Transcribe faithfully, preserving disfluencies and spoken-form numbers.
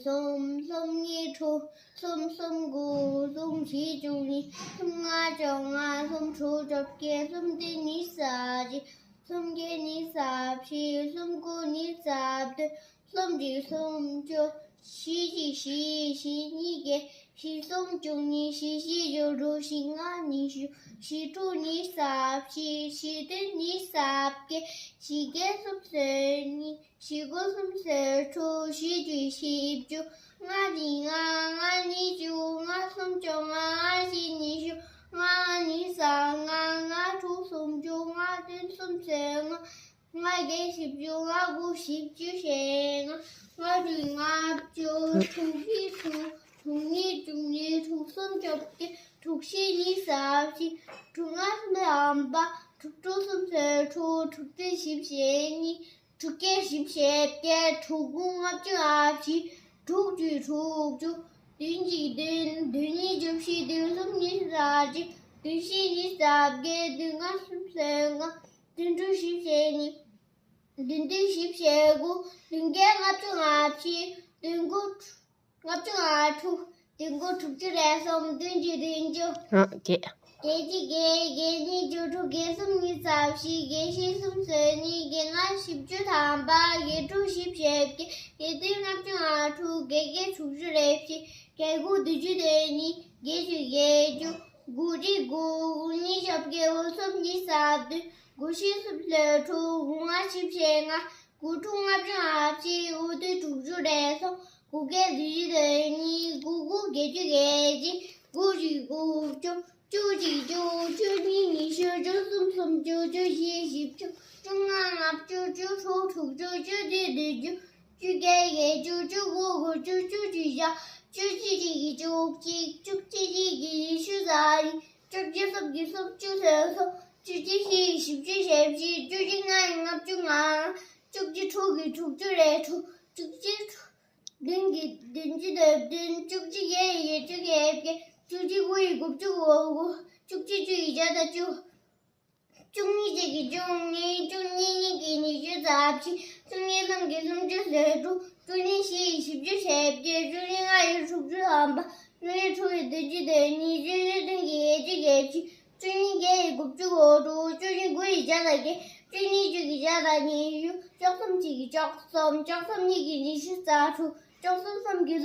གསུམ། གསུམ་གཉིས་དྲུག་གསུམ་གསུམ་དགུ། གསུམ་བཞི་བཅུ་གཉིས། གསུམ་ལྔ་བཅོ་ལྔ། གསུམ་དྲུག་བཅོ་བརྒྱད། གསུམ་བདུན་ཉི་ཤུ་རྩ་གཅིག་གསུམ་བརྒྱད་ཉི་ཤུ་རྩ་བཞི། གསུམ་དགུ་ཉི་ཤུ་རྩ་བདུན། གསུམ་གཅིག་སུམ་ཅུ། བཞི་གཅིག་བཞི། བཞི་གཉིས་བརྒྱད། བཞི་གསུམ་བཅུ་གཉིས། བཞི་བཞི་བཅུ་དྲུག་བཞི་ལྔ་ཉི་ཤུ། བཞི་དྲུག་ཉི་ཤུ་རྩ་བཞི། བཞི་བདུན་ཉི་ཤུ་རྩ་བརྒྱད། བཞི་བརྒྱད་སུམ་ཅུ་སོ་གཉིས། བཞི་དགུ་སུམ་ཅུ་སོ་དྲུག་བཞི་བཅུ་བཞི་བཅུ། ལྔ་གཅིག་ལྔ། ལྔ་གཉིས་བཅུ། ལྔ་གསུམ་བཅོ་ལྔ། ལྔ་བཞི་ཉི་ཤུ། ལྔ་ལྔ་ཉི་ཤུ་རྩ་ལྔ། ལྔ་དྲུག་སུམ་ཅུ། ལྔ་བདུན་སུམ་ཅུ་སོ་ལྔ། ལྔ་བརྒྱད་བཞི་བཅུ། ལྔ་དགུ་བཞི་བཅུ་ཞེ་ལྔ། ལྔ་དྲུག་ལྔ་བཅུ། དྲུག་བཞི་དྲུག་དྲུག་གཉིས་བཅུ་གཉིས། དྲུག་གསུམ་བཅོ་བརྒྱད། དྲུག་བཞི་ཉི་ཤུ་རྩ་བཞི། དྲུག་ལྔ་སུམ་ཅུ་ཐམ་པ། དྲུག་དྲུག་སུམ་ཅུ་སོ་དྲུག་དྲུག་བདུན་བཞི་བཅུ་ཞེ་གཉིས། དྲུག་བརྒྱད་བཞི་བཅུ་ཞེ་བརྒྱད། དྲུག་དགུ་ལྔ་བཅུ་ང་བཞི། དྲུག་བཅུ་དྲུག་ཅུ། བདུན་གཅིག་བདུན། བདུན་གཉིས་བཅུ་བཞི། བདུན་གསུམ་ཉི་ཤུ་རྩ་གཅིག་བདུན་བཞི་ཉི་ཤུ་རྩ་བརྒྱད། བདུན་ལྔ་སུམ་ཅུ་སོ་ལྔ། བདུན་དྲུག་བཞི་བཅུ་ཞེ་གཉིས། བདུན་བདུན་བཞི་བཅུ་ཞེ་དགུ། བདུན་བརྒྱད་ལྔ་བཅུ་ང་བཞི། བདུན་དགུ་ལྔ་བཅུ་ང་དྲུག་བདུན་དགུ་དྲུག་ཅུ་རེ་གསུམ། བདུན་གཅིག་བདུན་ཅུ། ཨ་བརྒྱད། བརྒྱད་གཅིག་བརྒྱད། བརྒྱད་གཉིས་བཅུ་དྲུག་བརྒྱད་གསུམ་ཉི་ཤུ་རྩ་བཞི། བརྒྱད་བཞི་སུམ་ཅུ་སོ་གཉིས། བརྒྱད་ལྔ་བཞི་བཅུ་ཐམ་པ། བརྒྱད་དྲུག་བཞི་བཅུ་ཞེ་བརྒྱད། བརྒྱད་བདུན་ལྔ་བཅུ་ང་དྲུག་བརྒྱད་བརྒྱད་དྲུག་ཅུ་རེ་བཞི། བརྒྱད་དགུ་བདུན་ཅུ་དོན་གཉིས། བརྒྱད་བཅུ་བརྒྱད་ཅུ། དགུ་གཅིག་དགུ། དགུ་གཉིས་བཅོ་བརྒྱད། དགུ་གསུམ་ཉི་ཤུ་རྩ་བདུན། དགུ་བཞི་སུམ་ཅུ་སོ་དྲུག་དགུ་ལྔ་བཞི་བཅུ་ཞེ་ལྔ། དགུ་དྲུག་ལྔ་བཅུ་ང་བཞི། དགུ་བདུན་དྲུག་ཅུ་རེ་གསུམ། དགུ་བརྒྱད་བདུན་ཅུ་དོན་གཉིས། དགུ་དགུ་བརྒྱད་ཅུ་གྱ་གཅིག་དགུ་གཅིག་དགུ་བཅུ། བཅུ་གཅིག་བཅུ། བཅུ་གཉིས་ཉི་ཤུ། བཅུ་གསུམ་སུམ་ཅུ། བཅུ་བཞི་བཞི་བཅུ། བཅུ་ལྔ་ལྔ་བཅུ། བཅུ་དྲུག་དྲུག་ཅུ། བཅུ་བདུན་བདུན་ཅུ། བཅུ་བརྒྱད་བརྒྱད་ཅུ། བཅུ་དགུ་དགུ་བཅུ། བཅུ་བཞི་བཞི། བཅུ་གཅིག་གཅིག་གི་བཅུ་གཅིག་བཅུ་གཅིག་གཅིག་གི་ཉི་ཤུ་རྩ་གཉིས། བཅུ་གཅིག་གསུམ་གྱི་སུམ་ཅུ་སོ་གསུམ། བཅུ་གཅིག་བཞི་ཡི་བཞི་བཅུ་ཞེ་བཞི། བཅུ་གཅིག་ལྔ་ཡི་ལྔ་བཅུ་ང་ལྔ། བཅུ་གཅིག་དྲུག་གི་དྲུག་ཅུ་རེ་དྲུག་བཅུ་གཅིག་བདུན་གྱི་བདུན་ཅུ་དོན་བདུན། བཅུ་གཅིག་བརྒྱད་ཀྱི་བརྒྱད་ཅུ་གྱ་བརྒྱད། བཅུ་གཅིག་དགུ་ཡི་དགུ་བཅུ་གོ་དགུ། བཅུ་གཅིག་བཅུ་ཡི་བརྒྱ་དང་བཅུ། བཅུ་གཉིས་གཅིག་གི་བཅུ་གཉིས། བཅུ་གཉིས་གཉིས་ཀྱི་ཉི་ཤུ་རྩ་བཞི། བཅུ་གཉིས་གསུམ་གྱི་སུམ་ཅུ་སོ་དྲུག་བཅུ་གཉིས་བཞི་ཡི་བཞི་བཅུ་ཞེ་བརྒྱད། བཅུ་གཉིས་ལྔ་ཡི་དྲུག་ཅུ་ཐམ་པ། བཅུ་གཉིས་དྲུག་ཡི་བདུན་ཅུ་དོན་གཉིས། བཅུ་གཉིས་བདུན་གྱི་བརྒྱད་ཅུ་གྱ་བཞི། བཅུ་གཉིས་བརྒྱད་ཡི་དགུ་བཅུ་གོ་དྲུག་བཅུ་གཉིས་དགུ་ཡི་བརྒྱ་དང་བརྒྱད། བཅུ་གཉིས་བཅུ་གི་བརྒྱ་དང་ཉི་ཤུ། བཅུ་གསུམ་གཅིག་གི་བཅུ་གསུམ། བཅུ་གསུམ་གཉིས་ཀྱི་ཉི་ཤུ་རྩ་དྲུག་བཅུ་གསུམ་གསུམ་གྱི་